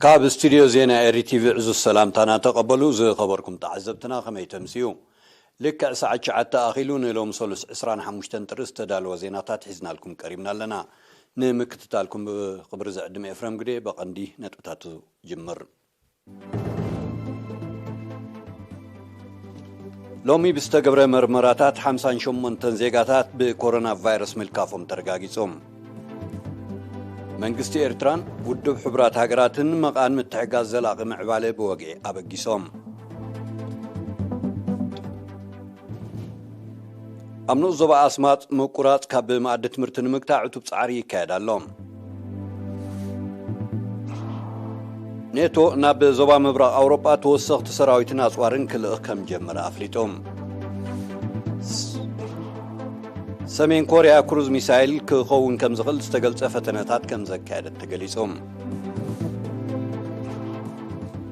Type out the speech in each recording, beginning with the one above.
ካብ ስቱድዮ ዜና ኤሪ ቲቪ ዕዙዝ ሰላምታና ተቐበሉ። ዝኸበርኩም ተዓዘብትና፣ ከመይ ተምስዩ? ልክዕ ሰዓት ትሽዓተ ኣኺሉ፣ ንሎም ሰሉስ ዕስራን ሓሙሽተን ጥሪ ዝተዳለወ ዜናታት ሒዝናልኩም ቀሪብና ኣለና። ንምክትታልኩም ብኽብሪ ዝዕድም ኤፍረም ግዴ። በቐንዲ ነጥብታቱ ጅምር። ሎሚ ብዝተገብረ መርመራታት ሓምሳን ሸሞንተን ዜጋታት ብኮሮና ቫይረስ ምልካፎም ተረጋጊጾም። መንግስቲ ኤርትራን ውድብ ሕቡራት ሃገራትን መቓን ምትሕጋዝ ዘላቒ ምዕባለ ብወግዒ ኣበጊሶም። ኣብ ንኡስ ዞባ ኣስማጥ ምቁራጽ ካብ መኣዲ ትምህርቲ ንምግታእ ዕቱብ ጻዕሪ ይካየድ ኣሎ። ኔቶ ናብ ዞባ ምብራቕ ኣውሮጳ ተወሰኽቲ ሰራዊትን ኣጽዋርን ክልእኽ ከም ጀመረ ኣፍሊጡ። ሰሜን ኮርያ ክሩዝ ሚሳይል ክኸውን ከም ዝኽእል ዝተገልጸ ፈተነታት ከም ዘካየደት ተገሊጹ።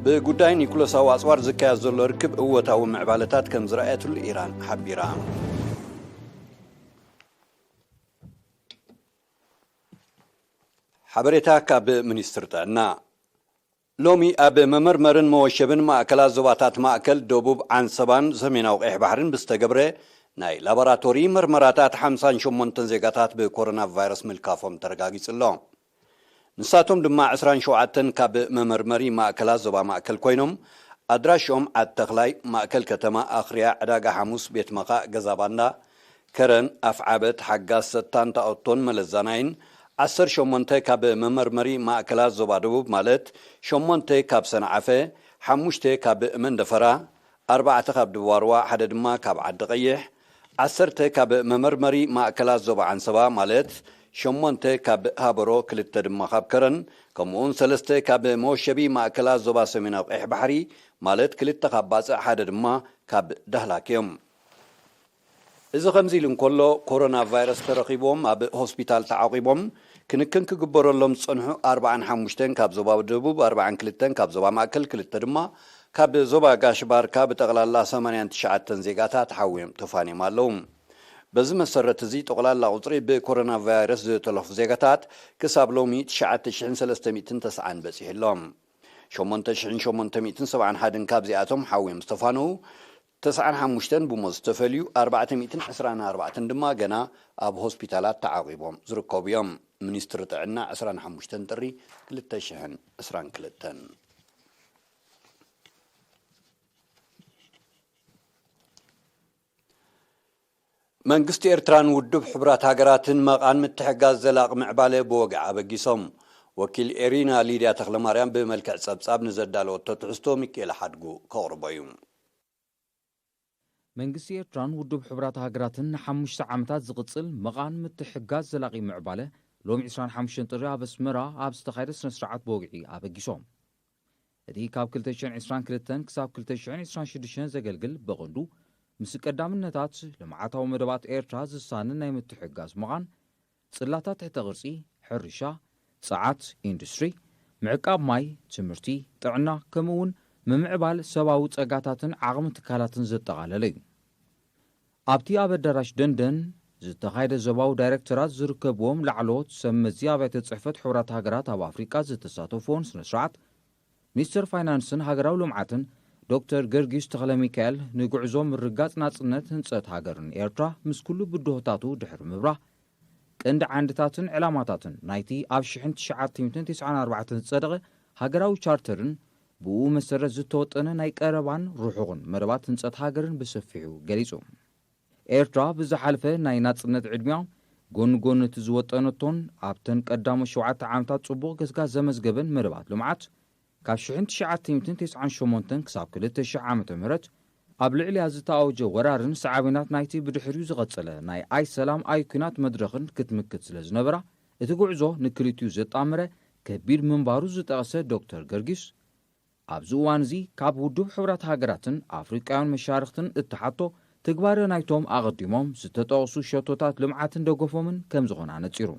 ብጉዳይ ኒኩለሳዊ ኣጽዋር ዝካየድ ዘሎ ርክብ እወታዊ ምዕባለታት ከም ዝረኣየትሉ ኢራን ሓቢራ። ሓበሬታ ካብ ሚኒስትሪ ጥዕና። ሎሚ ኣብ መመርመርን መወሸብን ማእከላት ዞባታት ማእከል፣ ደቡብ፣ ዓንሰባን ሰሜናዊ ቀይሕ ባሕርን ብዝተገብረ ናይ ላቦራቶሪ መርመራታት ሓምሳን ሸሞንተን ዜጋታት ብኮሮና ቫይረስ ምልካፎም ተረጋጊጹ ኣሎ። ንሳቶም ድማ ዕስራን ሸውዓተን ካብ መመርመሪ ማእከላት ዞባ ማእከል ኮይኖም፣ ኣድራሽኦም ዓድ ተኽላይ፣ ማእከል ከተማ፣ ኣኽርያ፣ ዕዳጋ ሓሙስ፣ ቤት መኻእ፣ ገዛ ባንዳ፣ ከረን፣ ኣፍዓበት፣ ሓጋስ፣ ሰታን፣ ታኦቶን መለዛናይን፣ ዓሰርተ ሸሞንተ ካብ መመርመሪ ማእከላት ዞባ ደቡብ ማለት ሸሞንተ ካብ ሰንዓፈ፣ ሓሙሽተ ካብ መንደፈራ፣ ኣርባዕተ ካብ ድባርዋ፣ ሓደ ድማ ካብ ዓዲ ቀይሕ፣ ዓሰርተ ካብ መመርመሪ ማእከላት ዞባ ዓንሰባ ማለት ሸሞንተ ካብ ሃበሮ፣ ክልተ ድማ ካብ ከረን፣ ከምኡውን ሰለስተ ካብ መወሸቢ ማእከላት ዞባ ሰሜናዊ ቀይሕ ባሕሪ ማለት ክልተ ካብ ባጽዕ፣ ሓደ ድማ ካብ ዳህላክ እዮም። እዚ ከምዚ ኢሉ እንከሎ፣ ኮሮና ቫይረስ ተረኺብዎም ኣብ ሆስፒታል ተዓቂቦም ክንክን ክግበረሎም ዝጸንሑ ኣርባዓን ሓሙሽተን ካብ ዞባ ደቡብ፣ ኣርባዓን ክልተን ካብ ዞባ ማእከል፣ ክልተ ድማ ካብ ዞባ ጋሽ ባርካ፣ ብጠቕላላ ሰማንያን ትሽዓተን ዜጋታት ሓውዮም ተፋንዮም ኣለዉ። በዚ መሰረት እዚ፣ ጠቕላላ ቁጽሪ ብኮሮና ቫይረስ ዝተለኽፉ ዜጋታት ክሳብ ሎሚ ትሽዓተ ሽሕን ሰለስተ ሚእትን ተስዓን በጺሑ ኣሎ። ሸሞንተ ሽሕን ሸሞንተ ሚእትን ሰብዓን ሓደን ካብዚኣቶም ሓውዮም ዝተፋነዉ፣ ተስዓን ሓሙሽተን ብሞት ዝተፈልዩ፣ ኣርባዕተ ሚእትን ዕስራን ኣርባዕተን ድማ ገና ኣብ ሆስፒታላት ተዓቒቦም ዝርከቡ እዮም። ሚኒስትሪ ጥዕና ዕስራን ሓሙሽተን ጥሪ ክልተ ሽሕን ዕስራን ክልተን። መንግስቲ ኤርትራን ውድብ ሕቡራት ሃገራትን መቓን ምትሕጋዝ ዘላቒ ምዕባለ ብወግዒ ኣበጊሶም። ወኪል ኤሪና ሊድያ ተኽለማርያም ብመልክዕ ጸብጻብ ንዘዳለወቶ ትሕዝቶ ሚካኤል ሓድጉ ከቕርቦ እዩ። መንግስቲ ኤርትራን ውድብ ሕቡራት ሃገራትን ንሓሙሽተ ዓመታት ዝቕጽል መቓን ምትሕጋዝ ዘላቒ ምዕባለ ሎሚ ዕስራን ሓሙሽተን ጥሪ ኣብ ኣስመራ ኣብ ዝተኻየደ ስነ ስርዓት ብወግዒ ኣበጊሶም። እቲ ካብ ክልተ ሽሕን ዕስራን ክልተን ክሳብ ክልተ ሽሕን ዕስራን ሽዱሽተን ዘገልግል ብቐንዱ ምስ ቀዳምነታት ልምዓታዊ መደባት ኤርትራ ዝሳነ ናይ ምትሕጋዝ መቓን ጽላታት ትሕተ ቅርጺ፣ ሕርሻ፣ ጸዓት፣ ኢንዱስትሪ፣ ምዕቃብ ማይ፣ ትምህርቲ፣ ጥዕና፣ ከምኡ እውን ምምዕባል ሰብኣዊ ጸጋታትን ዓቕሚ ትካላትን ዘጠቓለለ እዩ። ኣብቲ ኣብ ኣዳራሽ ደንደን ዝተኻየደ ዞባዊ ዳይሬክተራት ዝርከብዎም ላዕለዎት ሰብ መዚ ኣብያተ ጽሕፈት ሕቡራት ሃገራት ኣብ ኣፍሪቃ ዝተሳተፍዎን ስነ ስርዓት፣ ሚኒስትር ፋይናንስን ሃገራዊ ልምዓትን ዶክተር ገርጊስ ተኽለ ሚካኤል ንጉዕዞ ምርጋጽ ናጽነት ህንጸት ሃገርን ኤርትራ ምስ ኩሉ ብድሆታቱ ድሕሪ ምብራህ፣ ቀንዲ ዓንድታትን ዕላማታትን ናይቲ ኣብ ሽሕን ትሽዓተ ሚእትን ተስዓን ኣርባዕተን ዝጸደቐ ሃገራዊ ቻርተርን ብኡ መሰረት ዝተወጠነ ናይ ቀረባን ርሑቕን መደባት ህንጸት ሃገርን ብሰፊሑ ገሊጹ። ኤርትራ ብዝሓለፈ ናይ ናጽነት ዕድሚያ፣ ጎኒ ጎኒ እቲ ዝወጠነቶን ኣብተን ቀዳሞት ሸውዓተ ዓመታት ጽቡቕ ገስጋስ ዘመዝገበን መደባት ልምዓት፣ ካብ ሽሕን ትሽዓተ ሚእትን ተስዓን ሸሞንተን ክሳብ ክልተ ሽሕ ዓመተ ምህረት ኣብ ልዕሊያ ዝተኣወጀ ወራርን ሳዕቤናት ናይቲ ብድሕሪኡ ዝቐጸለ ናይ ኣይ ሰላም ኣይ ኲናት መድረኽን ክትምክት ስለ ዝነበራ፣ እቲ ጉዕዞ ንክልቲኡ ዘጣመረ ከቢድ ምንባሩ ዝጠቐሰ ዶክተር ገርጊስ፣ ኣብዚ እዋን እዚ ካብ ውድብ ሕቡራት ሃገራትን ኣፍሪቃውያን መሻርኽትን እተሓቶ ትግባረ ናይቶም ኣቐዲሞም ዝተጠቕሱ ሸቶታት ልምዓትን ደገፎምን ከም ዝኾነ ኣነጺሩ።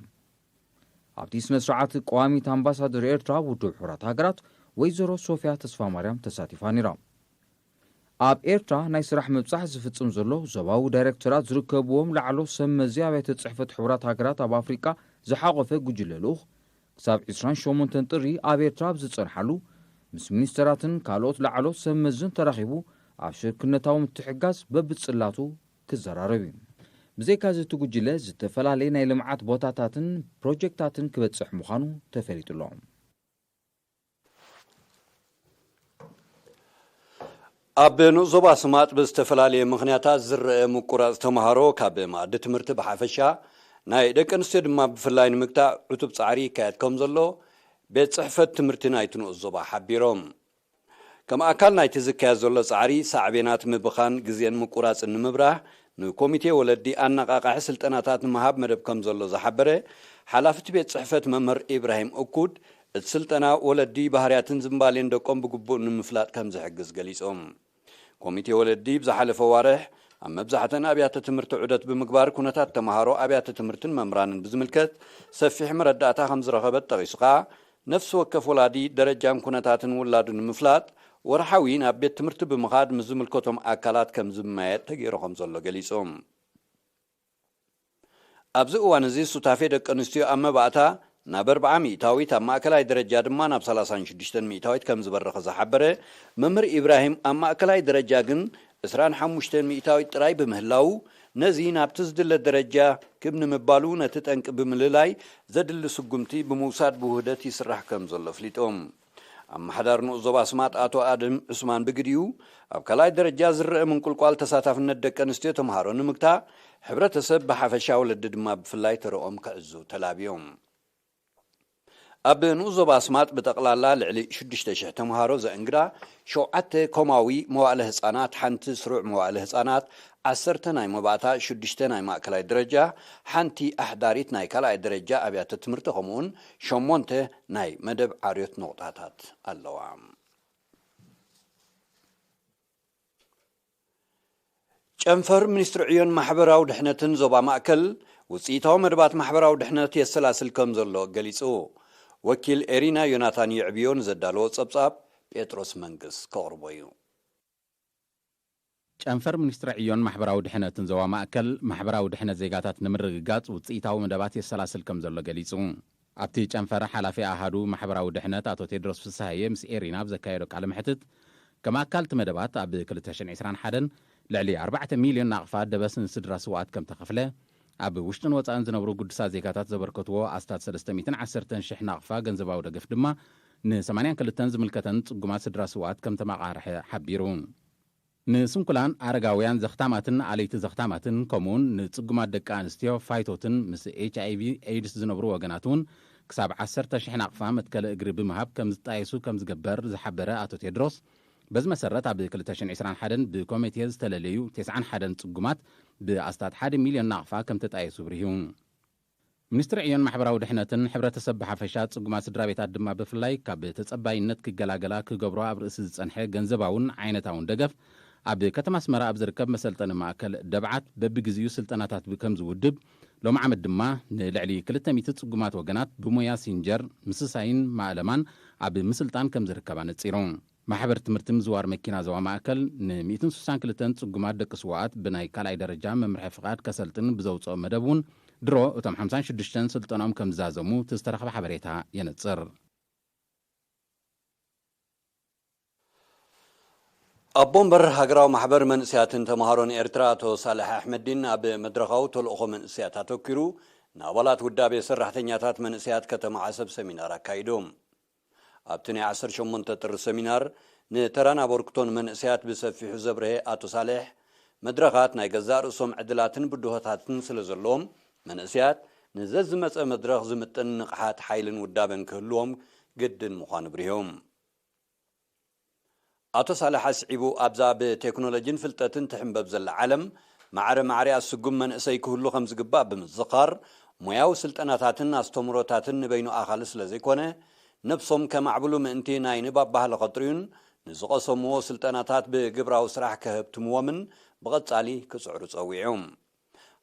ኣብቲ ስነ ስርዓት ቀዋሚት ኣምባሳደር ኤርትራ ኣብ ውድብ ሕቡራት ሃገራት ወይዘሮ ሶፊያ ተስፋማርያም ተሳቲፋ ነይራ። ኣብ ኤርትራ ናይ ስራሕ ምብጻሕ ዝፍጽም ዘሎ ዞባዊ ዳይሬክተራት ዝርከብዎም ላዕሎ ሰብ መዚ ኣብያተ ጽሕፈት ሕቡራት ሃገራት ኣብ ኣፍሪቃ ዝሓቖፈ ጉጅለ ልኡኽ ክሳብ ዕስራን ሸሞንተን ጥሪ ኣብ ኤርትራ ኣብ ዝጸንሓሉ፣ ምስ ሚኒስተራትን ካልኦት ላዕሎት ሰብ መዝን ተራኺቡ ኣብ ሽርክነታዊ ምትሕግጋዝ በብጽላቱ ክዘራረብ እዩ። ብዘይካ እዚ እቲ ጉጅለ ዝተፈላለየ ናይ ልምዓት ቦታታትን ፕሮጀክታትን ክበጽሕ ምዃኑ ተፈሊጡ ኣሎ። ኣብ ንኡስ ዞባ ስማጥ ብዝተፈላለየ ምኽንያታት ዝረአ ምቁራጽ ተምሃሮ ካብ መኣዲ ትምህርቲ ብሓፈሻ ናይ ደቂ ኣንስትዮ ድማ ብፍላይ ንምግታእ ዕቱብ ጻዕሪ ይካየድ ከም ዘሎ ቤት ጽሕፈት ትምህርቲ ናይቲ ንኡስ ዞባ ሓቢሮም። ከም ኣካል ናይቲ ዝካየድ ዘሎ ጻዕሪ ሳዕቤናት ምብኻን ግዜን ምቁራጽን ንምብራህ ንኮሚቴ ወለዲ ኣነቓቓሒ ስልጠናታት ንምሃብ መደብ ከም ዘሎ ዝሓበረ ሓላፊ እቲ ቤት ጽሕፈት መምህር ኢብራሂም እኩድ፣ እቲ ስልጠና ወለዲ ባህርያትን ዝንባሌን ደቆም ብግቡእ ንምፍላጥ ከም ዝሕግዝ ገሊጾም። ኮሚቴ ወለዲ ብዝሓለፈ ዋርሕ ኣብ መብዛሕተን ኣብያተ ትምህርቲ ዑደት ብምግባር ኩነታት ተምሃሮ ኣብያተ ትምህርትን መምህራንን ብዝምልከት ሰፊሕ መረዳእታ ከም ዝረኸበት ጠቒሱ ከኣ፣ ነፍሲ ወከፍ ወላዲ ደረጃን ኩነታትን ውላዱ ንምፍላጥ ወርሓዊ ናብ ቤት ትምህርቲ ብምኻድ ምስ ዝምልከቶም ኣካላት ከም ዝመያየጥ ተገይሩ ከም ዘሎ ገሊጹ። ኣብዚ እዋን እዚ ሱታፌ ደቂ ኣንስትዮ ኣብ መባእታ ናብ ኣርብዓ ሚእታዊት፣ ኣብ ማእከላይ ደረጃ ድማ ናብ ሰላሳን ሽዱሽተን ሚእታዊት ከም ዝበረኸ ዝሓበረ መምህር ኢብራሂም፣ ኣብ ማእከላይ ደረጃ ግን ዕስራን ሓሙሽተን ሚእታዊት ጥራይ ብምህላዉ፣ ነዚ ናብቲ ዝድለ ደረጃ ክብ ንምባሉ ነቲ ጠንቂ ብምልላይ ዘድሊ ስጉምቲ ብምውሳድ ብውህደት ይስራሕ ከም ዘሎ ኣፍሊጦም። ኣመሓዳሪ ንኡስ ዞባ ኣስማጥ ኣቶ ኣደም ዑስማን ብግዲኡ፣ ኣብ ካልኣይ ደረጃ ዝረአ ምንቁልቋል ተሳታፍነት ደቂ ኣንስትዮ ተምሃሮ ንምግታእ ሕብረተሰብ ብሓፈሻ ወለዲ ድማ ብፍላይ ተረኦም ክዕዙ ተላብዮም። ኣብ ንኡስ ዞባ ኣስማጥ ብጠቕላላ ልዕሊ ሽዱሽተ ሽሕ ተምሃሮ ዘእንግዳ ሸውዓተ ኮማዊ መዋእለ ህጻናት፣ ሓንቲ ስሩዕ መዋእለ ህጻናት፣ ዓሰርተ ናይ መባእታ፣ ሽዱሽተ ናይ ማእከላይ ደረጃ፣ ሓንቲ ኣሕዳሪት ናይ ካልኣይ ደረጃ ኣብያተ ትምህርቲ ከምኡውን ሸሞንተ ናይ መደብ ዓርዮት ነቑጣታት ኣለዋ። ጨንፈር ሚኒስትሪ ዕዮን ማሕበራዊ ድሕነትን ዞባ ማእከል ውጽኢታዊ መደባት ማሕበራዊ ድሕነት የሰላስል ከም ዘሎ ገሊጹ። ወኪል ኤሪና ዮናታን የዕብዮ ንዘዳለዎ ጸብጻብ ጴጥሮስ መንግስ ከቕርቦ እዩ። ጨንፈር ሚኒስትሪ ዕዮን ማሕበራዊ ድሕነትን ዞባ ማእከል ማሕበራዊ ድሕነት ዜጋታት ንምርግጋጽ ውጽኢታዊ መደባት የሰላስል ከም ዘሎ ገሊጹ። ኣብቲ ጨንፈር ሓላፊ ኣሃዱ ማሕበራዊ ድሕነት ኣቶ ቴድሮስ ፍስሃየ ምስ ኤሪና ኣብ ዘካየዶ ቃለ መሕትት፣ ከም ኣካል እቲ መደባት ኣብ ክልተ ሽሕን ዕስራን ሓደን ልዕሊ ኣርባዕተ ሚልዮን ናቕፋ ደበስ ንስድራ ስውኣት ከም ተኸፍለ፣ ኣብ ውሽጥን ወጻእን ዝነብሩ ግዱሳት ዜጋታት ዘበርከትዎ ኣስታት ሰለስተ ሚእትን ዓሰርተን ሽሕ ናቕፋ ገንዘባዊ ደገፍ ድማ ንሰማንያን ክልተን ዝምልከተን ጽጉማት ስድራ ስውኣት ከም ተመቓርሐ ሓቢሩ። ንስንኩላን ኣረጋውያን ዘኽታማትን ኣለይቲ ዘኽታማትን ከምኡውን ንጽጉማት ደቂ ኣንስትዮ ፋይቶትን ምስ ኤች ኣይ ቪ ኤድስ ዝነብሩ ወገናት እውን ክሳብ ዓሰርተ ሽሕ ናቕፋ መትከሊ እግሪ ብምሃብ ከም ዝጣየሱ ከም ዝገበር ዝሓበረ ኣቶ ቴድሮስ፣ በዚ መሰረት ኣብ ክልተ ሽሕን ዕስራን ሓደን ብኮሚቴ ዝተለለዩ ተስዓን ሓደን ጽጉማት ብኣስታት ሓደ ሚልዮን ናቕፋ ከም ተጣየሱ ብርሂዩ። ሚኒስትሪ ዕዮን ማሕበራዊ ድሕነትን ሕብረተሰብ ብሓፈሻ ጽጉማት ስድራ ቤታት ድማ ብፍላይ ካብ ተጸባይነት ክገላገላ ክገብሮ ኣብ ርእሲ ዝጸንሐ ገንዘባውን ዓይነታውን ደገፍ ኣብ ከተማ ኣስመራ ኣብ ዝርከብ መሰልጠኒ ማእከል ደብዓት በብግዜኡ ስልጠናታት ከም ዝውድብ፣ ሎም ዓመት ድማ ንልዕሊ ክልተ ሚእቲ ጽጉማት ወገናት ብሞያ ሲንጀር ምስሳይን ማእለማን ኣብ ምስልጣን ከም ዝርከባ ነጺሩ። ማሕበር ትምህርቲ ምዝዋር መኪና ዞባ ማእከል ን ሚእትን ስሳን ክልተን ጽጉማት ደቂ ስውኣት ብናይ ካልኣይ ደረጃ መምርሒ ፍቓድ ከሰልጥን ብዘውጽኦ መደብ እውን ድሮ እቶም ሓምሳን ሽዱሽተን ስልጠናኦም ከም ዝዛዘሙ እቲ ዝተረኽበ ሓበሬታ የነጽር። ኣቦ ወንበር ሃገራዊ ማሕበር መንእሰያትን ተምሃሮን ኤርትራ ኣቶ ሳልሕ ኣሕመዲን ኣብ መድረኻዊ ተልእኾ መንእሰያት ኣተኪሩ ንኣባላት ውዳቤ ሰራሕተኛታት መንእሰያት ከተማ ዓሰብ ሰሚናር ኣካይዶም። ኣብቲ ናይ ዓሰርተ ሸሞንተ ጥሪ ሰሚናር ንተራን ኣበርክቶን መንእሰያት ብሰፊሑ ዘብርሀ ኣቶ ሳልሕ፣ መድረኻት ናይ ገዛእ ርእሶም ዕድላትን ብድሆታትን ስለ ዘለዎም፣ መንእሰያት ንዘዝመጸ መድረኽ ዝምጥን ንቕሓት፣ ሓይልን ውዳበን ክህልዎም ግድን ምዃኑ ኣብሪሆም። ኣቶ ሳልሕ ኣስዒቡ፣ ኣብዛ ብቴክኖሎጂን ፍልጠትን ትሕንበብ ዘላ ዓለም፣ ማዕረ ማዕሪኣ ስጉም መንእሰይ ክህሉ ከም ዝግባእ ብምዝኻር፣ ሞያዊ ስልጠናታትን ኣስተምህሮታትን ንበይኑ ኣኻሊ ስለ ዘይኮነ፣ ነብሶም ከማዕብሉ ምእንቲ ናይ ንባብ ባህሊ ከጥርዩን ንዝቐሰምዎ ስልጠናታት ብግብራዊ ስራሕ ከህብትምዎምን ብቐጻሊ ክጽዕሩ ጸዊዑ።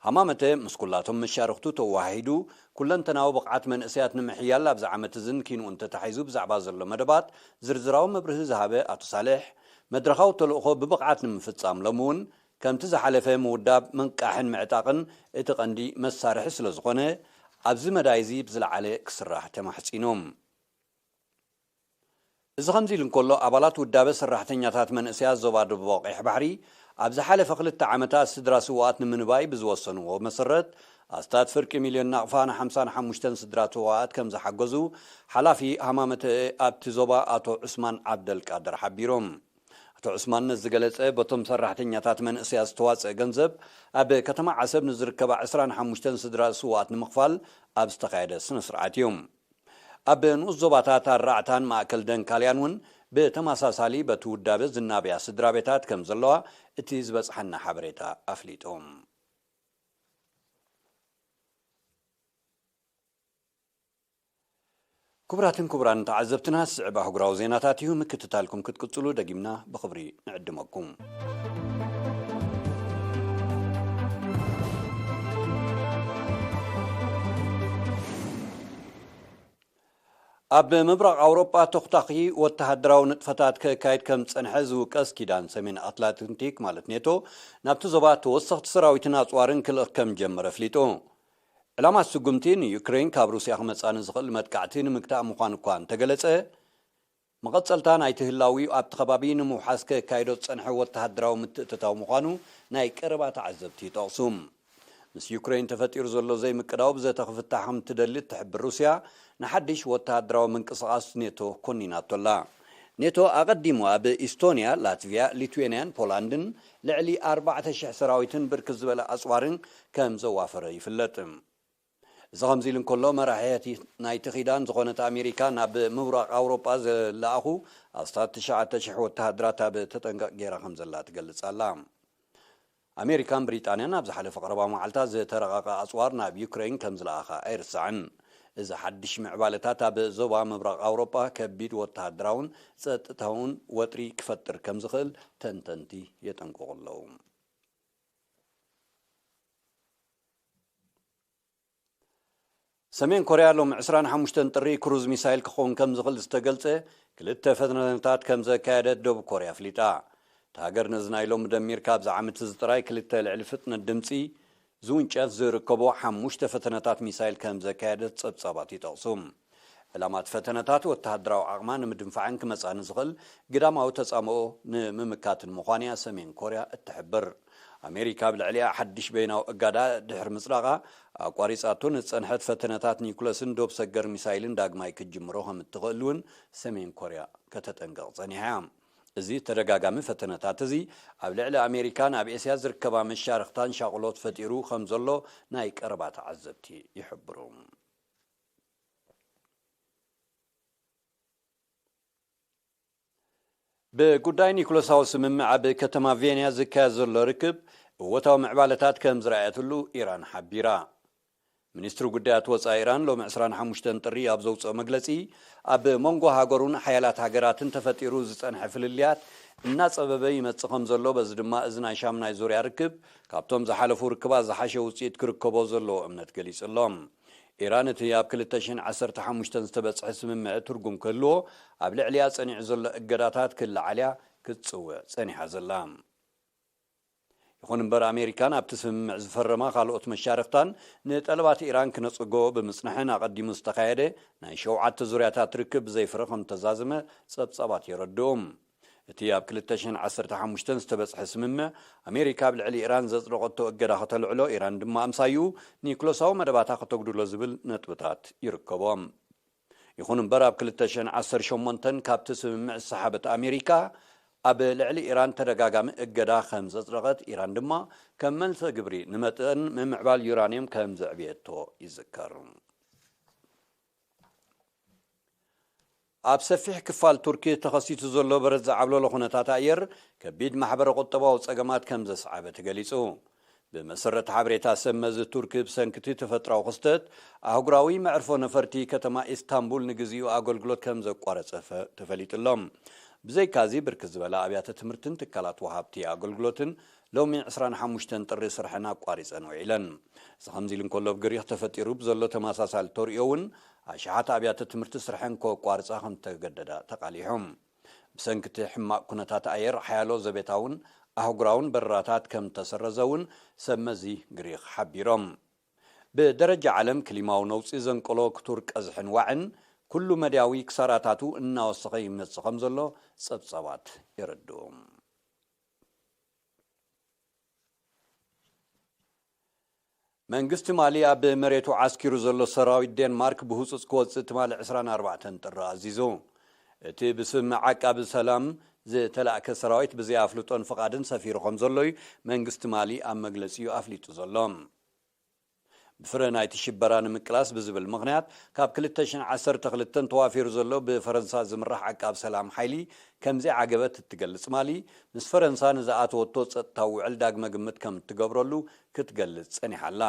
ሃማመተ ምስ ኩላቶም መሻርኽቱ ተወሃሂዱ፣ ኩለንተናዊ ብቕዓት መንእሰያት ንምሕያል ኣብዚ ዓመት እዝን ኪንኡን ተታሒዙ ብዛዕባ ዘሎ መደባት ዝርዝራዊ መብርሂ ዝሃበ ኣቶ ሳልሕ፣ መድረኻዊ ተልእኾ ብብቕዓት ንምፍጻም ሎሚ እውን ከምቲ ዝሓለፈ ምውዳብ፣ ምንቃሕን ምዕጣቕን እቲ ቀንዲ መሳርሒ ስለ ዝኾነ፣ ኣብዚ መዳይ እዚ ብዝለዓለ ክስራሕ ተማሕጺኖም። እዚ ከምዚ ኢሉ እንከሎ፣ ኣባላት ውዳበ ሰራሕተኛታት መንእሰያት ዞባ ደቡብ ቀይሕ ባሕሪ ኣብ ዝሓለፈ ክልተ ዓመታት ስድራ ስውኣት ንምንባይ ብዝወሰንዎ መሰረት፣ ኣስታት ፍርቂ ሚልዮን ናቕፋ ንሓምሳን ሓሙሽተን ስድራ ስውኣት ከም ዝሓገዙ ሓላፊ ሃማመተ ኣብቲ ዞባ ኣቶ ዑስማን ዓብደልቃድር ሓቢሮም። ኣቶ ዑስማን ነዚ ዝገለጸ፣ በቶም ሰራሕተኛታት መንእሰያት ዝተዋጽአ ገንዘብ ኣብ ከተማ ዓሰብ ንዝርከባ ዕስራን ሓሙሽተን ስድራ ስውኣት ንምኽፋል ኣብ ዝተኻየደ ስነ ስርዓት እዩ። ኣብ ንኡስ ዞባታት ኣራዕታን ማእከል ደንካልያን እውን ብተመሳሳሊ በቲ ውዳበ ዝናብያ ስድራ ቤታት ከም ዘለዋ እቲ ዝበጽሓና ሓበሬታ ኣፍሊጡ። ክቡራትን ክቡራን ተዓዘብትና፣ ዝስዕብ ኣህጉራዊ ዜናታት እዩ። ምክትታልኩም ክትቅጽሉ ደጊምና ብኽብሪ ንዕድመኩም። ኣብ ምብራቕ ኣውሮጳ ተኹታኺ ወተሃደራዊ ንጥፈታት ከካይድ ከም ዝጸንሐ ዝውቀስ ኪዳን ሰሜን ኣትላንቲክ ማለት ኔቶ፣ ናብቲ ዞባ ተወሰኽቲ ሰራዊትን ኣጽዋርን ክልእኽ ከም ጀመረ ኣፍሊጡ። ዕላማ ስጉምቲ ንዩክሬን ካብ ሩስያ ክመጻ ንዝኽእል መጥቃዕቲ ንምግታእ ምዃኑ እኳ እንተገለጸ፣ መቐጸልታ ናይቲ ህላዊኡ ኣብቲ ከባቢ ንምውሓስ ከካይዶ ዝጸንሐ ወተሃደራዊ ምትእትታው ምዃኑ ናይ ቀረባ ተዓዘብቲ ይጠቕሱ። ምስ ዩክሬን ተፈጢሩ ዘሎ ዘይምቅዳው ብዘተ ክፍታሕ ከም ትደሊ እትሕብር ሩስያ፣ ንሓድሽ ወተሃደራዊ ምንቅስቓስ ኔቶ ኮኒናቶ ኣላ። ኔቶ ኣቐዲሙ ኣብ ኢስቶንያ፣ ላትቪያ፣ ሊትዌንያን ፖላንድን ልዕሊ ኣርባዕተ ሽሕ ሰራዊትን ብርክት ዝበለ ኣጽዋርን ከም ዘዋፈረ ይፍለጥ። እዚ ከምዚ ኢሉ እንከሎ፣ መራሒት ናይቲ ኪዳን ዝኾነት ኣሜሪካ ናብ ምብራቕ ኣውሮጳ ዝለኣኹ ኣስታት ትሽዓተ ሽሕ ወተሃደራት ኣብ ተጠንቀቕ ገይራ ከም ዘላ ትገልጽ ኣላ። ኣሜሪካን ብሪጣንያን ኣብ ዝሓለፈ ቀረባ መዓልታት ዝተረቐቐ ኣጽዋር ናብ ዩክሬን ከም ዝለኣኻ ኣይርሳዕን። እዚ ሓድሽ ምዕባለታት ኣብ ዞባ ምብራቕ ኣውሮጳ ከቢድ ወተሃደራውን ጸጥታውን ወጥሪ ክፈጥር ከም ዝኽእል ተንተንቲ የጠንቅቑ ኣለዉ። ሰሜን ኮርያ ሎሚ ዕስራን ሓሙሽተን ጥሪ ክሩዝ ሚሳይል ክኸውን ከም ዝኽእል ዝተገልጸ ክልተ ፈተነታት ከም ዘካየደት ደቡብ ኮርያ ኣፍሊጣ። እታ ሃገር ነዚ ናይ ሎሚ ደሚርካ ኣብዚ ዓመት እዚ ጥራይ ክልተ ልዕሊ ፍጥነት ድምጺ ዝውንጨፍ ዝርከቦ ሓሙሽተ ፈተነታት ሚሳይል ከም ዘካየደት ጸብጻባት ይጠቕሱ። ዕላማ እቲ ፈተነታት ወተሃደራዊ ዓቕማ ንምድንፋዕን ክመጽኣ ንዝኽእል ግዳማዊ ተጻምኦ ንምምካትን ምዃኑ እያ ሰሜን ኮርያ እትሕብር። ኣሜሪካ ኣብ ልዕሊኣ ሓድሽ በይናዊ እጋዳ ድሕሪ ምጽዳቓ፣ ኣቋሪጻቶ ንዝጸንሐት ፈተነታት ኒኩለስን ዶብ ሰገር ሚሳይልን ዳግማይ ክትጅምሮ ከም እትኽእል እውን ሰሜን ኮርያ ከተጠንቅቕ ጸኒሓ እያ። እዚ ተደጋጋሚ ፈተነታት እዚ ኣብ ልዕሊ ኣሜሪካን ኣብ ኤስያ ዝርከባ መሻርኽታን ሻቕሎት ፈጢሩ ከም ዘሎ ናይ ቀረባ ተዓዘብቲ ይሕብሩ። ብጉዳይ ኒኩለሳዊ ስምምዕ ኣብ ከተማ ቬንያ ዝካየድ ዘሎ ርክብ እወታዊ ምዕባለታት ከም ዝረኣየትሉ ኢራን ሓቢራ። ሚኒስትሪ ጉዳያት ወጻኢ ኢራን ሎሚ ዕስራን ሓሙሽተን ጥሪ ኣብ ዘውጽኦ መግለጺ፣ ኣብ መንጎ ሃገሩን ሓያላት ሃገራትን ተፈጢሩ ዝጸንሐ ፍልልያት እናጸበበ ይመጽእ ከም ዘሎ፣ በዚ ድማ እዚ ናይ ሻምናይ ዙርያ ርክብ ካብቶም ዝሓለፉ ርክባት ዝሓሸ ውጽኢት ክርከቦ ዘለዎ እምነት ገሊጹ ኣሎ። ኢራን እቲ ኣብ ክልተ ሽሕን ዓሰርተ ሓሙሽተን ዝተበጽሐ ስምምዕ ትርጉም ክህልዎ ኣብ ልዕሊኣ ጸኒዑ ዘሎ እገዳታት ክለዓል እያ ክትጽውዕ ጸኒሓ ዘላ። ይኹን እምበር፣ ኣሜሪካን ኣብቲ ስምምዕ ዝፈረማ ካልኦት መሻርኽታን ንጠለባት ኢራን ክነጽጎ ብምጽንሐን ኣቐዲሙ ዝተኻየደ ናይ ሸውዓተ ዙርያታት ርክብ ብዘይፍረ ከም ተዛዘመ ጸብጻባት የረድኡ። እቲ ኣብ ክልተ ሽሕን ዓሰርተ ሓሙሽተን ዝተበጽሐ ስምምዕ፣ ኣሜሪካ ኣብ ልዕሊ ኢራን ዘጽደቐቶ እገዳ ከተልዕሎ፣ ኢራን ድማ ኣምሳዩ ኒኩለሳዊ መደባታ ከተጉድሎ ዝብል ነጥብታት ይርከቦም። ይኹን እምበር፣ ኣብ ክልተ ሽሕን ዓሰርተ ሸሞንተን ካብቲ ስምምዕ ዝሰሓበት ኣሜሪካ፣ ኣብ ልዕሊ ኢራን ተደጋጋሚ እገዳ ከም ዘጽደቐት፣ ኢራን ድማ ከም መልሰ ግብሪ ንመጠን ምምዕባል ዩራንየም ከም ዘዕብየቶ ይዝከር። ኣብ ሰፊሕ ክፋል ቱርኪ ተኸሲቱ ዘሎ በረድ ዝዓብለሎ ኩነታት ኣየር፣ ከቢድ ማሕበረ ቁጠባዊ ጸገማት ከም ዘስዓበ ተገሊጹ። ብመሰረት ሓበሬታ ሰብ መዚ ቱርኪ፣ ብሰንኪ እቲ ተፈጥራዊ ክስተት፣ ኣህጉራዊ መዕርፎ ነፈርቲ ከተማ ኢስታንቡል ንግዚኡ ኣገልግሎት ከም ዘቋረጸ ፈ-፣ ተፈሊጡ ኣሎ። ብዘይካዚ፣ ብርክት ዝበላ ኣብያተ ትምህርትን ትካላት ወሃብቲ ኣገልግሎትን ሎሚ ዕስራን ሓሙሽተን ጥሪ ስርሐን ኣቋሪጸን ውዒለን። እዚ ከምዚ ኢሉ እንከሎ፣ ኣብ ግሪኽ ተፈጢሩ ብዘሎ ተመሳሳሊ ተርእዮ እውን፣ ኣሽሓት ኣብያተ ትምህርቲ ስርሐን ከቋርጻ ከም ዝተገደዳ ተቓሊሑ። ብሰንኪ እቲ ሕማቕ ኩነታት ኣየር፣ ሓያሎ ዘቤታውን ኣህጉራውን በረራታት ከም ተሰረዘ እውን ሰብ መዚ ግሪኽ ሓቢሮም። ብደረጃ ዓለም ክሊማዊ ነውጺ ዘንቀሎ ክቱር ቀዝሕን ዋዕን ኩሉ መድያዊ ክሳራታቱ እናወሰኸ ይመጽእ ከም ዘሎ ጸብጻባት የረድኡ። መንግስቲ ማሊ ኣብ መሬቱ ዓስኪሩ ዘሎ ሰራዊት ዴንማርክ ብህጹጽ ክወጽእ ትማሊ ዕስራን ኣርባዕተን ጥሪ ኣዚዙ። እቲ ብስም ዓቃቢ ሰላም ዝተላእከ ሰራዊት ብዘይ ኣፍልጦን ፍቓድን ሰፊሩ ከም ዘሎ እዩ መንግስቲ ማሊ ኣብ መግለጺኡ ኣፍሊጡ ዘሎ። ብፍረ ናይቲ ሽበራ ንምቅላስ ብዝብል ምኽንያት ካብ ክልተ ሽሕን ዓሰርተ ክልተን ተዋፊሩ ዘሎ ብፈረንሳ ዝምራሕ ዓቃብ ሰላም ሓይሊ ከም ዘይዓገበት እትገልጽ ማሊ፣ ምስ ፈረንሳ ንዝኣተወቶ ጸጥታዊ ውዕል ዳግመ ግምት ከም እትገብረሉ ክትገልጽ ጸኒሓ ኣላ።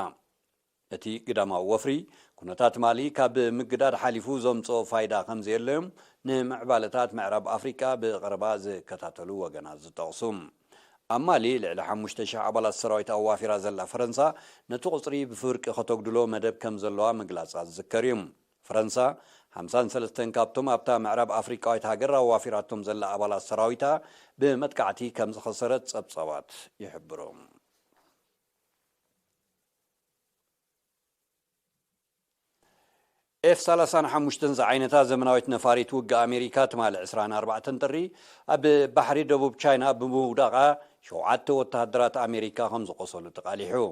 እቲ ግዳማዊ ወፍሪ ኩነታት ማሊ ካብ ምግዳድ ሓሊፉ ዘምጽኦ ፋይዳ ከም ዘየለዮም ንምዕባለታት ምዕራብ ኣፍሪቃ ብቐረባ ዝከታተሉ ወገናት ዝጠቕሱ። ኣብ ማሊ ልዕሊ ሓሙሽተ ሽሕ ኣባላት ሰራዊት ኣዋፊራ ዘላ ፈረንሳ ነቲ ቁጽሪ ብፍርቂ ከተጉድሎ መደብ ከም ዘለዋ ምግላጻ ዝዝከር እዩ። ፈረንሳ ሓምሳን ሰለስተን ካብቶም ኣብታ ምዕራብ ኣፍሪቃዊት ሃገር ኣዋፊራቶም ዘላ ኣባላት ሰራዊታ ብመጥቃዕቲ ከም ዝኸሰረት ጸብጻባት ይሕብሩ። ኤፍ ሰላሳን ሓሙሽተን ዝዓይነታ ዘመናዊት ነፋሪት ውግእ ኣሜሪካ ትማሊ ዕስራን ኣርባዕተን ጥሪ ኣብ ባሕሪ ደቡብ ቻይና ብምውዳቓ ሸውዓተ ወተሃደራት ኣሜሪካ ከም ዝቆሰሉ ተቓሊሑ።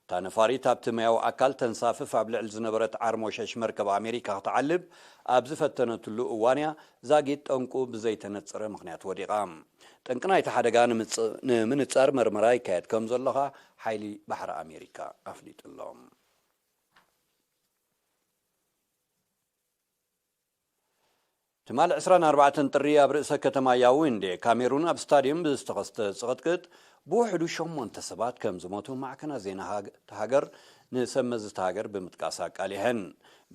እታ ነፋሪት ኣብቲ ማያዊ ኣካል ተንሳፍፍ ኣብ ልዕሊ ዝነበረት ዓርሞሸሽ መርከብ ኣሜሪካ ክትዓልብ ኣብ ዝፈተነትሉ እዋን እያ ዛጊት ጠንቁ ብዘይተነጽረ ምኽንያት ወዲቓ። ጠንቂ ናይቲ ሓደጋ ንምጽ-፣ ንምንጻር መርመራ ይካየድ ከም ዘሎ ሓይሊ ባሕሪ ኣሜሪካ ኣፍሊጡ ኣሎ። ትማሊ ዕስራን ኣርባዕተን ጥሪ ኣብ ርእሰ ከተማ ያውንዴ ካሜሩን ኣብ ስታድየም ብዝተኸስተ ጽቕጥቅጥ ብውሕዱ ሸሞንተ ሰባት ከም ዝሞቱ ማዕከናት ዜና ሃግ-፣ እታ ሃገር ንሰብ መዚ እታ ሃገር ብምጥቃስ ኣቃሊሐን።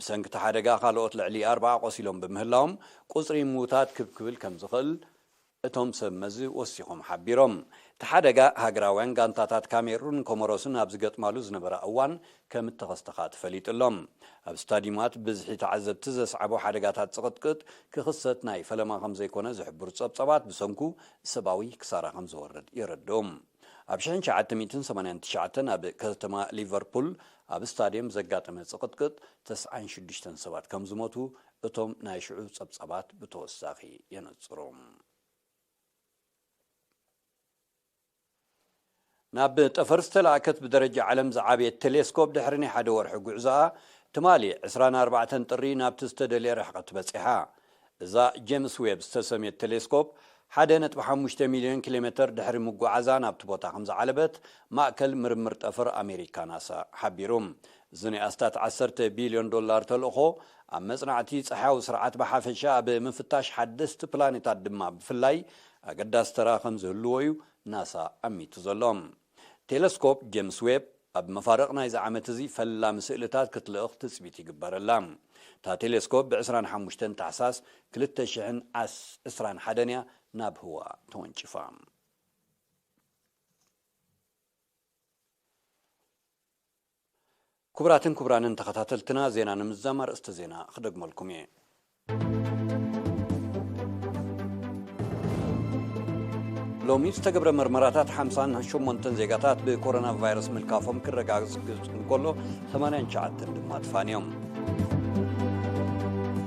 ብሰንኪ እቲ ሓደጋ ካልኦት ልዕሊ ኣርባዓ ቆሲሎም ብምህላዎም ቁጽሪ ምዉታት ክብ ክብል ከም ዝኽእል እቶም ሰብ መዚ ወሲኾም ሓቢሮም። እቲ ሓደጋ ሃገራውያን ጋንታታት ካሜሩን ኮሞሮስን ኣብ ዝገጥማሉ ዝነበራ እዋን ከም እተኸስተ ከኣ ተፈሊጡ ኣሎ። ኣብ ስታዲዩማት ብዝሒ ተዓዘብቲ ዘስዓቦ ሓደጋታት ጽቕጥቅጥ ክኽሰት ናይ ፈለማ ከም ዘይኮነ ዝሕብሩ ጸብጻባት ብሰንኩ ሰብኣዊ ክሳራ ከም ዝወርድ የረድኡ። ኣብ ሽሕን ትሽዓተ ሚእትን ሰማንያን ትሽዓተን ኣብ ከተማ ሊቨርፑል ኣብ ስታድየም ዘጋጠመ ጽቕጥቅጥ ተስዓን ሽዱሽተን ሰባት ከም ዝሞቱ እቶም ናይ ሽዑ ጸብጻባት ብተወሳኺ የነጽሩ። ናብ ጠፈር ዝተላእከት ብደረጃ ዓለም ዝዓበየት ቴሌስኮፕ ድሕሪ ናይ ሓደ ወርሒ ጉዕዞኣ ትማሊ ዕስራን ኣርባዕተን ጥሪ ናብቲ ዝተደልየ ርሕቐት በጺሓ። እዛ ጄምስ ዌብ ዝተሰምየት ቴሌስኮፕ ሓደ ነጥቢ ሓሙሽተ ሚልዮን ኪሎ ሜተር ድሕሪ ምጉዓዛ ናብቲ ቦታ ከም ዝዓለበት ማእከል ምርምር ጠፈር ኣሜሪካ ናሳ ሓቢሩ። እዚ ናይ ኣስታት ዓሰርተ ቢልዮን ዶላር ተልእኾ ኣብ መጽናዕቲ ጸሓያዊ ስርዓት ብሓፈሻ ኣብ ምፍታሽ ሓደስቲ ፕላኔታት ድማ ብፍላይ ኣገዳሲ ተራ ከም ዝህልዎ እዩ ናሳ ኣሚቱ ዘሎ። ቴለስኮፕ ጄምስ ዌብ ኣብ መፋርቕ ናይዚ ዓመት እዚ ፈላሚ ስእልታት ክትልእኽ ትጽቢት ይግበረላ። እታ ቴሌስኮፕ ብ ዕስራን ሓሙሽተን ታሕሳስ ክልተ ሽሕን ዕስራን ሓደን እያ ናብ ህዋ ተወንጭፋ። ክቡራትን ክቡራንን ተኸታተልትና፣ ዜና ንምዝዛም ኣርእስተ ዜና ክደግመልኩም እየ። ሎሚ ዝተገብረ መርመራታት ሓምሳን ሸሞንተን ዜጋታት ብኮሮና ቫይረስ ምልካፎም ክረጋገጽ እንከሎ፣ ሰማንያን ትሽዓተን ድማ ትፋንዮም።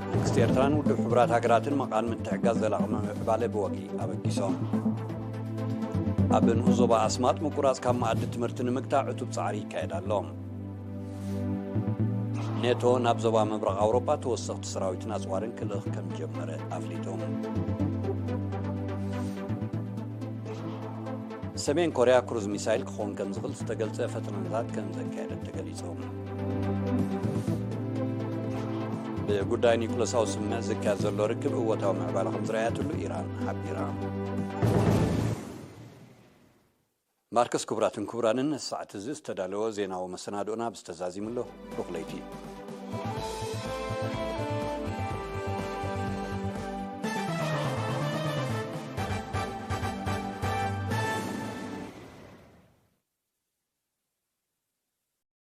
መንግስቲ ኤርትራን ውድብ ሕቡራት ሃገራትን መቓን ምትሕግጋዝ ዘላቒ ምዕባለ ብወግዒ ኣበጊሶም። ኣብ ንኡስ ዞባ ኣስማጥ ምቁራጽ ካብ መኣዲ ትምህርቲ ንምግታእ ዕቱብ ጻዕሪ ይካየድ ኣሎ። ኔቶ ናብ ዞባ ምብራቕ ኣውሮጳ ተወሰኽቲ ሰራዊትን ኣጽዋርን ክልእኽ ከም ጀመረ ኣፍሊጡ። ሰሜን ኮርያ ክሩዝ ሚሳይል ክኸውን ከም ዝኽእል ዝተገልጸ ፈተነታት ከም ዘካየደት ተገሊጹ። ብጉዳይ ኒኩለሳዊ ስምምዕ ዝካየድ ዘሎ ርክብ እወታዊ ምዕባለ ከም ዝረኣየትሉ ኢራን ሓቢራ። ማርከስ፣ ክቡራትን ክቡራንን፣ ንሰዓት እዚ ዝተዳለወ ዜናዊ መሰናድኦና ኣብዚ ተዛዚሙ ኣሎ። ሩኽ ለይቲ።